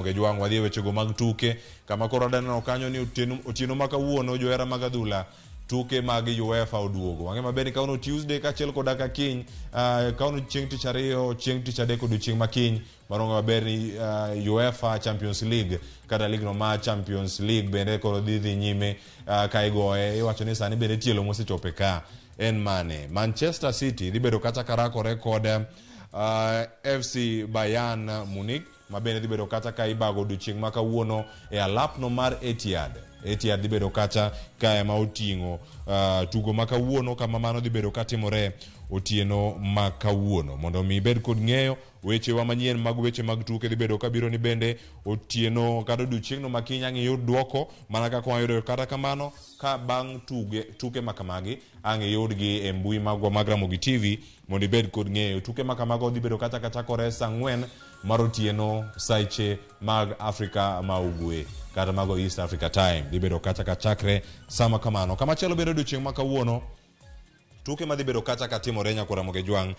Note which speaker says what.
Speaker 1: Ramogi Jwang' wadhi e wechego mag tuke kama koro adaneno kanyo ni otieno, otieno ma kawuono johera mag adhula tuke mag UEFA oduogo. Wang'e maber ni kawuono Tuesday kaachiel koda ka kiny, kawuono chieng' tich ariyo, chieng' tich adek odiochieng' ma kiny, mano wang'e maber ni UEFA Champions League kata lig no mar Champions League bende koro dhi dhi nyime ka igoye. Iwacho ni sani bende tielo mosechope ka en mane? Manchester City dhi bedo kacha karakore kod FC Bayern Munich ma bende dhi bedo kacha ka ibago odiochieng' ma kawuono e alapno mar Etihad. Etihad dhi bedo kacha ka ema oting'o tugo ma kawuono kama mano dhi bedo katimore otieno ma kawuono. Mondo mi ibed kod ng'eyo wechewa manyien mag weche mag tuke dhi bedo kabiro ni bende otieno kata odiochieng'no ma kiny ang' iyud duoko mana kaka wayudo kata kamano ka bang' tuge, tuke ma kamagi ang' iyudgi e mbui magwa mag Ramogi TV mondo ibed kod ng'eyo. Tuke ma kamago dhi bedo kata kachakore saa 4 mar otieno sache mag Afrika ma Ugwe kata mago East Africa Time dhi bedo kacha kachakre sama kamano. Kamachielo bende odiochieng' ma kawuono tuke madhi bedo kacha katimore nyakwar Ramogi Jwang'.